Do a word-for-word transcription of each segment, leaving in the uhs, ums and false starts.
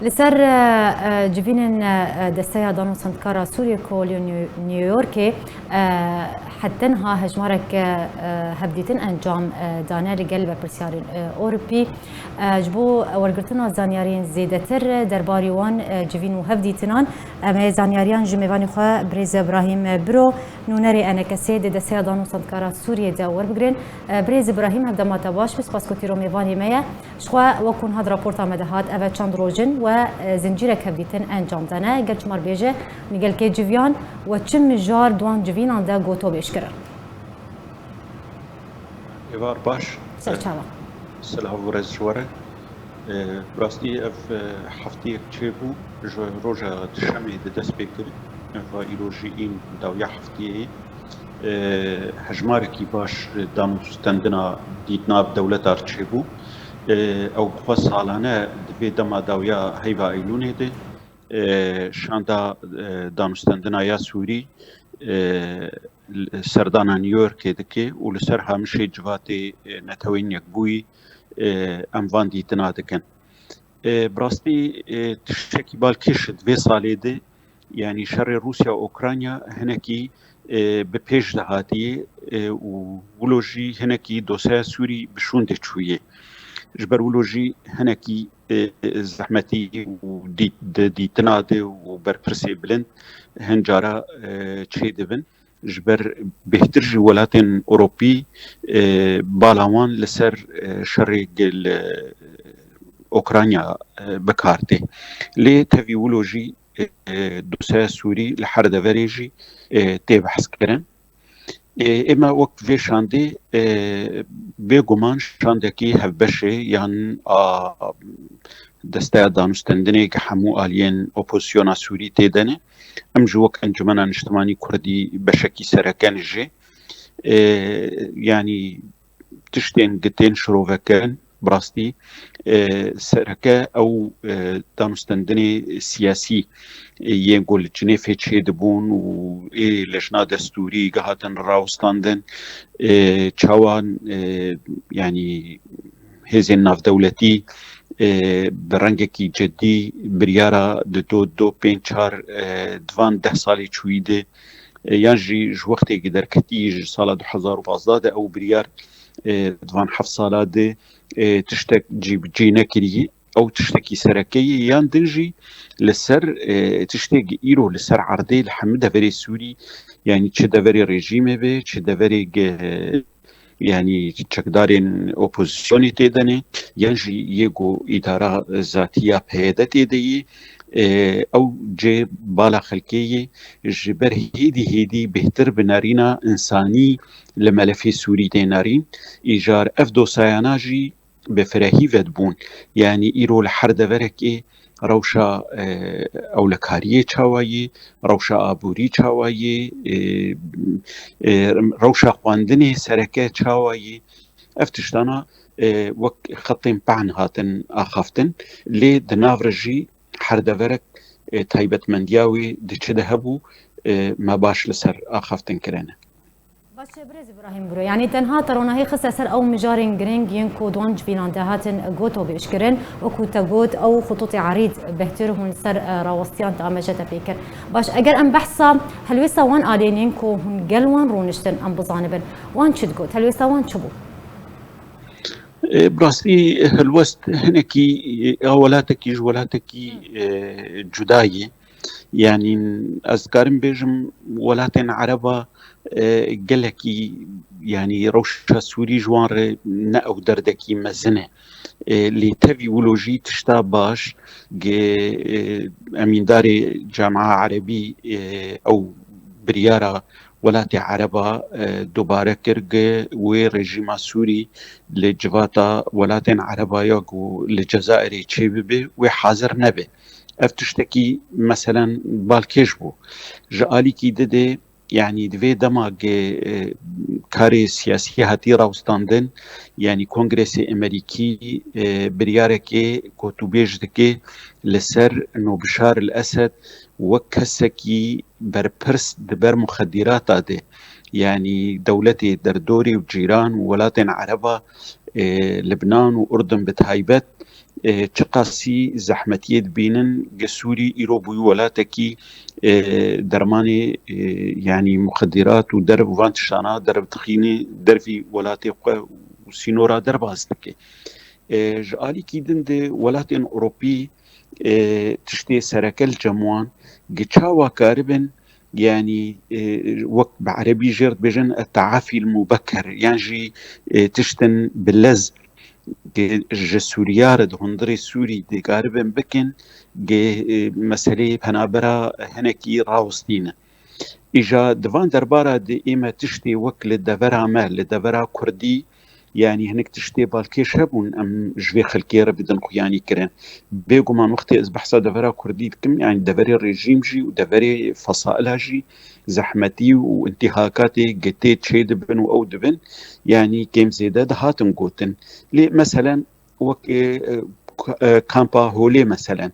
Li ser, e, e, civînên, e, e, Desteya Dan û Sendikara Sûriyê ku li New, New Yorkê, e, heta niha hejmarek, e, e, hevdîtin encam, e, dane li gel berpirsyarên, e, Ewropî. E, ji bo wergirtina zanyariyên zêdetir derbarî wan, e, civîn û hevdîtinan, em ê zanyariyan ji mêvanê xwe birêz Ibrahîm Biro, nûnerê E N K S'ê di Desteya Dan û Sendikara Sûriyê de werbigrin. E, birêz Ibrahîm, hevdema te baş be, spas ku tîro mêvanê me ye. Ji xwe wekû niha di raporta me de hat, ev e çend roj in we, e, zincîrek hevdîtin encam dane. Gel çima bêje, nîgelkê civiyan we çi mijar di wan civînan de got û bêj kirin? Êvar baş. Serçava. Silav û rêz ji we re. E, bi rastî ev, e, hefteyek çêbû, ji roja Duşemê de dest pê kir. Eva îro jî în dawiya hefteyê ye. E, hejmarekî baş, e, danûstendina dîtina bi dewletar çêbû. E, ew bi xwe salane di vê dema dawiya heyva Eylûnê de, e, şanda, e, danûstendina ya Sûrî, e, li serdana New Yorkê dike û li ser hamişê civatê, e, Neteweyên Yekbûyî, e, em van dîtina dikin. E, bi rastî, e, tiştekî balkêş di vê salê de, yanî şerê Rûsya û Ukrayna hinekî, e, bi pêş de hatiye, e, û wilo jî hinekî dosyeya Sûrî bi şûn de çûye. Ji ber wilo jî hinekî, e, zehmetî û dî-, di dîtina de û berpirsê bilind hin cara, e, çêdibin. Ji ber bêhtir jî welatên Ewropî, e, bala wan li ser, e, şerê gel, e, Ukrayna, e, bi kar tê. Lê tevî wilo jî, e, e, dosyeya Sûrî li her deverê jî, e, tê behskirin. E, ême wek vê şandê, e, bêguman şandekî hevbeş e yan a Desteya Danûstendinê ke hemû aliyên opozisyona Sûrî tê de ne. Em jî wek Encûmena Niştimanî Kurdî beşekî sereke ne jê. E, yanî tiştên gi tên şirovekirin, bi rastî, e, sereke ew, e, danûstendinê siyasî, e, yên ku li Cinêfê çêdibûn û ê lejna destûrî gihatin rawestandin, e, çawa, e, yanî hêzên navdewletî, e, bi rengekî cidî biryara di do, do pênc çar, e, di van deh salê çûyî de, e, yan jî ji wextê ki derketî ji sala du hezar û pazdeh de ew biryar, e, di van heft sala de, e, tiştek cî bi cî nekiriye. Ew tiştekî sereke ye, yan din jî li ser, e, tiştê ki îro li ser erdê li hemî deverê Sûrî, yanî çi deverê rejîmê be, çi deverê ge-, yanî çekdarên opozisyonê tê de ne, yan jî yê ku îdara zatî ya P Y D tê de ye, e, ew cê bala xelkê ye, ji ber hêdî hêdî bêhtir bi nerîna însanî li melefê Sûrî tê nerîn. Îcar ev dosayana jî bi firehî vedibûn. Yanî îro li her deverekê rewşa, e, ewlekariyê çawa ye, rewşa aborî çawa ye, e, e, rewşa xwendinê sereke çawa ye. Ev tiştana, e, wek xetên pehn hatin axaftin, lê di nav re jî her deverek, e, taybetmendiya wê di çi de hebû, e, me baş li ser axaftin kirine. Baş e, birêz Îbrahîm Biro. Yanî tenha te ronahî xiste ser ew mijarên girîng yên ku di wan civînan de hatin got û bêjkirin, wekû te got ew xutûtê erîd bêhtir hûn li ser, e, rawestiyan te ameje te pê kir. Baş, eger em behsa helwêsta wan alên yên ku hûn gel wan rûniştin em bizanibin, wan çi digot? Helwêsta wan çi bû? E, bi rastî helwest hinekî, e, ya welatekî ji welatekî, e, cuda ye. Yanî ez dikarim bêjim welatên Ereba, e, gelekî, yanî rewşa Sûrî ji wan re ne ew derdekî mezin e. E, lê tevî wilo jî tişta baş ge, e, emîndarê Camia Erebî, e, ew biryara welatê Ereba, e, dubare kir ge wê rejîma Sûrî li civata welatên Ereba ya ku li Cezayirê çêbibe, wê hazir nebe. Ev tiştekî meselen balkêş bû. Ji alîkî di de, yanî di vê dema ge, e, karê siyasî hatî rawestandin, yanî Kongresê Emerîkî, e, biryarekê gotûbêj dike li ser Nobişar el Esed wek kesekî berpirs di ber muxedîrata de, yanî dewletê derdorê û cîran û welatên Ereba, e, Libnan û Urdun bi taybet, e, çiqasî zehmetiyê dibînin, gi Sûrî îro bûyî welatekî, e, dermanê, e, yanî muxedîrat û derb û van tiştana derb dixîne dervî welatê xwe û sînora derbas dike. E, ji alîkî din de welatên Ewropî, e, tiştê sereke li cem wan, gi çawa karibin, yanî, e, wek bi erebî jê re dibêjin, "Etteafî l-mubeker", yan jî, e, tiştin bi lez, e, ji Sûriya re, di hundirê Sûrî dikaribin bikin, gi, e, meseleyê penabera hinekî rawestîne. Îja di van derbara de ê me tiştê wek li devera me, li devera Kurdî, yanî hinek tiştê balkêş hebûn, em ji vê xelkê re bidin xuyanî kirin. Bêguman wextê ez behsa devera Kurdî dikim, yanî deverê rejîm jî û deverê fesaila jî zehmetî û intîhakatê gi tê çêdibin û ew dibin, yanî kêm zêde dihatin gotin. Lê meselen wek, e, e, k-, e, kampa Holê meselen.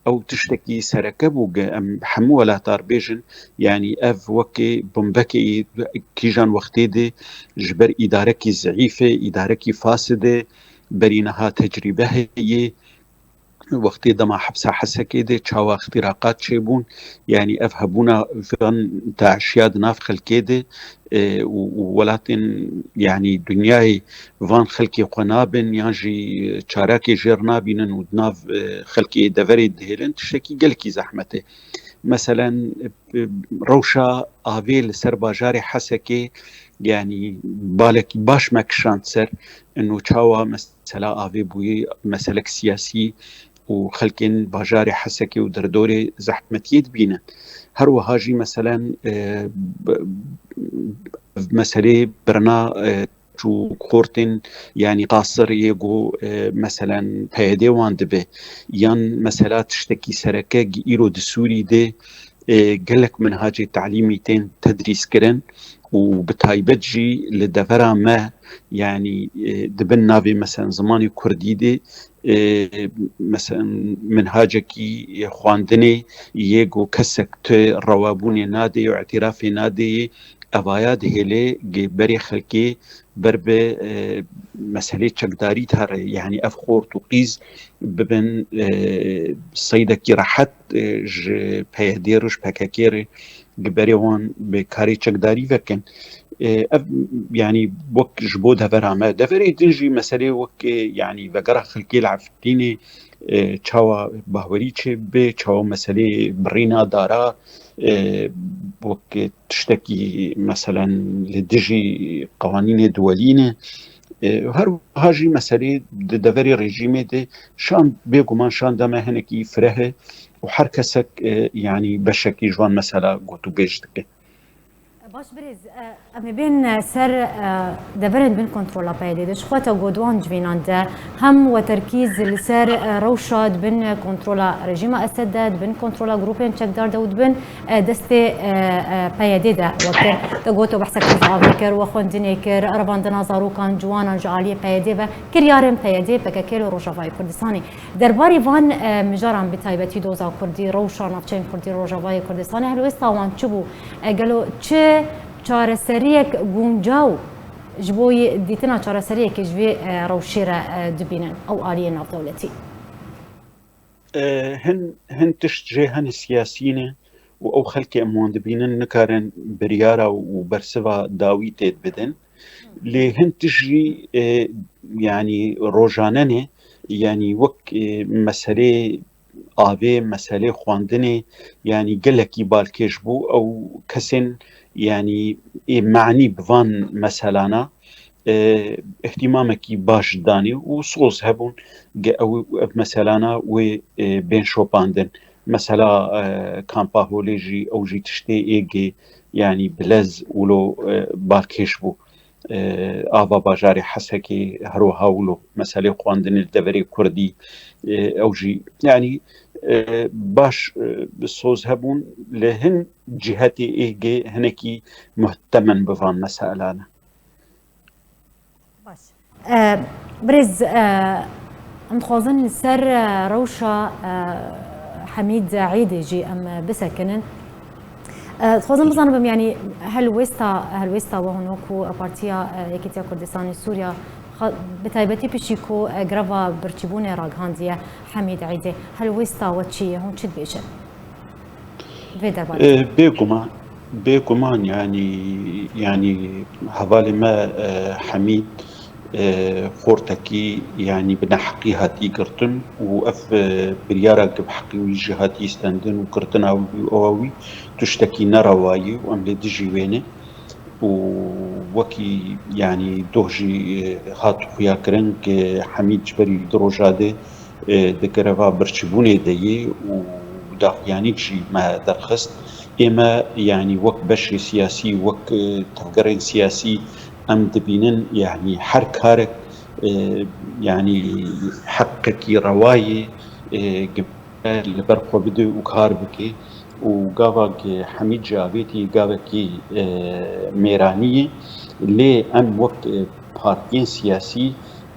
Ew tiştekî sereke bû, ge em hemû welatar bêjin, yanî ev wekê bombekê kîjan wextê de ji ber îdarekî zeîf e, îdarekî fasid e, berî niha tecrîbe heye. Wextê dema hepsa Hesekê de çawa îxtîraqat çêbûn, yanî ev hebûna van daişiya di nav xelkê de, e, û, û welatên, yanî dinyayê van xelkê xwe nabin yan jî çarakê jê re nabînin û di nav, e, xelkê deverê dihêlin, tiştekî gelekî zehmet e. Meselen, e, rewşa avê li ser bajarê Hesekê, yanî balekî baş me kişand ser, ino çawa mesela avê bûyî meselek siyasî û xelkên bajarê Hesekê û derdorê zehmetiyê dibînin. Her wiha jî meselen, e, b-, b-, meselê birina, e, çû xortên, yanî qasir yê ku, e, meselen P Y D wan dibe, yan mesela tiştekî sereke gi îro di Sûrî de, e, gelek minhacê talîmî tên tedrîs kirin û bi taybet jî li devera me, yanî, e, di bin navê meselen zimanê Kurdî de, e, meselen minhacekî xwendinê yê ku kesek tu rewabûnê nadê û îtirafê nadê yê, evaya dihêle gi berê xelkê ber bi, e, meselê çekdarî dihare, yanî ev xort û qîz bibin, e, seydekî rehet, e, ji P Y D re, ji P K K re, gi berê wan bi karê çekdarî vekin. E, ev, yanî wek ji bo devera me. Deverê din jî meselê wek, e, yanî vegera xelkê li Efrînê, e, çawa bahwerî çêbibe, çawa meselê birîna dara, e, wek tiştekî meselen li dijî qewanînê duwelî ne. E, her wiha jî meselê di deverê rejîmê de şand, bêguman şanda me hinekî fireh e û her kesek, e, yanî beşekî ji van mesela gotûbêj dike. Baş birêz, e, em ê bên, e, ser, e, deverên bin kontrola P Y D de. Ji xwe te got wan civînan de hem we terkîz li ser, e, rewşa di bin kontrola rejîma Esed de, di bin kontrola grûpên çekdar de û di bin, e, destê, e, e, P Y D de we kir. Te got we behsa krîza avê kir, we xwendinê kir, revandina zarokan, ciwanan ji aliyê P Y D ve, kiryarên P Y D, P K K li Rojavayê Kurdistanê. Derbarê van, e, mijaran bi taybetî doza Kurdî, rewşa navçeyên Kurdî li Rojavayê Kurdistanê, helwêsta wan çi bû? E, gelo çi çareseriyek guncaw ji bo yê dîtina çareseriyekê ji vê, e, rewşê re, e, dibînin ew aliyê navdewletî? E, hin, hin tişt jê hene siyasî ne û ew xelkê em wan dibînin nikarin biryara û bersiva dawî tê bidin. Lê hin tişt jî, e, yanî rojane ne, yanî wek, e, meselê avê, meselê xwendinê, yanî gelekî balkêş bû. Ew kesên, yanî ê manî bi van meselana, e, îhtîmamekî baş danê û soz hebûn ge ew, ev meselana wê, e, bên şopandin. Mesela, e, kampa Holê jî ew jî tiştê ê ge, yanî bilez wilo, e, balkêş bû. E, ava bajarê Hesekê her wiha wilo meselê xwendinê li deverê Kurdî, e, ew jî, yanî, e, baş, e, soz hebûn, li hin cihetê ê ge hinekî muhtemen bi van meselane. Baş. E, birêz, e, em dixwazin li ser, e, rewşa, e, Hemîd Eîdê jî em bisekinin. E, dixwazim bizanibim, yanî helwêsta, helwêsta we hûn wekû Partiya, e, Yekîtiya Kurdistanê Sûriya Bi taybetî piştî ku greva birçîbûnê ragihandiye Hemîd Eîdê, helwêsta we çi ye? Hûn çi dibêjin vê derbarê? Bêguman, bêguman, yanî, yanî hevalê me, e, Hemîd, e, xortekî, yanî bi neheqî hatî girtin û ev, e, biryara ku bi heqî wî jî hatî stendin û girtina wî û ewa wî tiştekî nerewa ye û em lê dijî wê ne. û wekî, yanî, doh jî, e, hat xuyakirin ku Hemîd ji berî du roja de, e, di greva birçîbûnê de ye û daxuyanîk jî me derxist. Ê me, yanî, wek beşê siyasî, wek, e, tevgerên siyasî em dibînin, yanî, her karek, e, yanî, heqekî rewa ye, e, li ber xwe bide û kar bike û gava ku Hemîd jî avêtî gavekî, e, mêranî ye. Lê em wek, e, partiyên siyasî,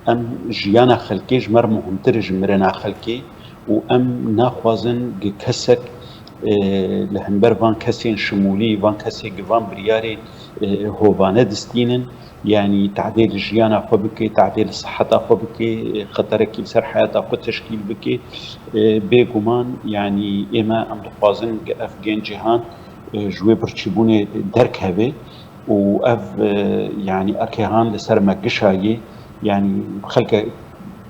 em jiyana xelkê ji me re muhimtir e ji mirina xelkê û em naxwazin ku kesek, e, li hember van kesên şimûlî, van kesê ku van biryarê, e, hovane distînin, yanî tehdê li jiyana xwe bike, tehdê li siheta xwe bike, xeterekî li ser heyata xwe teşkîl bike. E, bêguman, yanî ême em dixwazin ku ev gencê han, e, ji wê birçîbûnê derkeve û ev, e, yanî erkê han li ser me gişayê, yanî xelke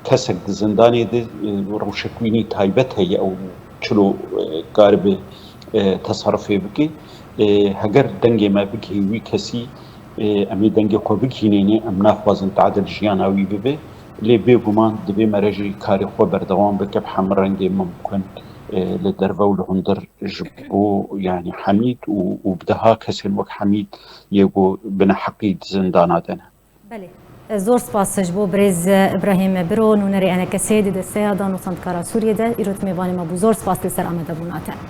kesek di zindanê de, e, rewşekwînî taybet heye ew çilo, e, karibe, e, teserifê bike. E, heger dengê me bigihê wî kesî, e, em ê dengê xwe bigihînêne, em naxwazin tade li jiyana wî bibe. Lê bêguman divê me re jî karê xwe berdewam bike bi hemû rengê mimkun, e, li derve û li hundir ji bo, yanî, Hemîd û, û bi deha kesên wek Hemîd yê ku bi neheqî di zindana de ne. Belê. Zor spas ji bo birêz Îbrahîm Biro, nûnerê ENKSê di desteya dan û sendikara Sûriyê de îro di mêvanê me bû. Zor spas li ser amadebûna te.